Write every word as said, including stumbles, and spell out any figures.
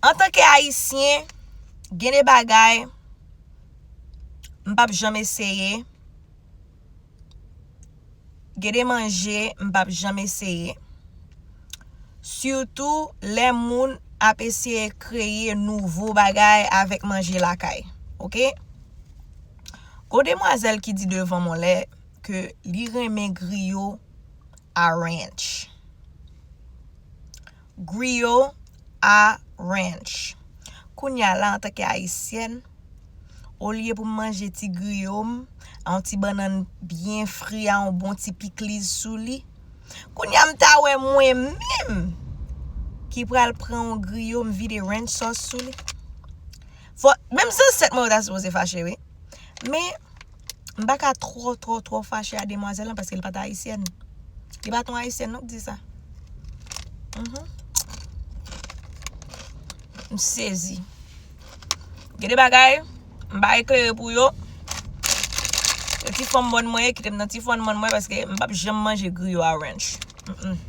Antanke Ayisyen, gen de bagay m p ap janm eseye. Gen de manje m p ap janm eseye. Sitou lè moun ap eseye kreye nouvo bagay avèk manje lakay. Oke? Gon demwazèl ki di devan mwen lè ke li renmen griyo a ranch. Griyo a ranch. Kounye a la, antanke Ayisyèn, olye pou m manje ti griyo m, a yon ti bannann byen fri, a yon bon ti pikliz sou li, kounye a m ta wè mwen menm ki pral pran yon griyo, m vide ranch sauce sou li. Fò, menm zansèt mwen yo ta sipoze fache, wi. Men, m pa ka twò, twò, twò fache a demwazèl lan paske li pa t ayisyèn. Li pa t yon ayisyèn, non, k di sa. Mhm. M sezi. Gen de bagay, m pa eklere pou yo. Se ti fanm mòn mwen ye, kite m nan ti fanm mòn mwen paske m p ap janm manje griyo a ranch. Mm-mm.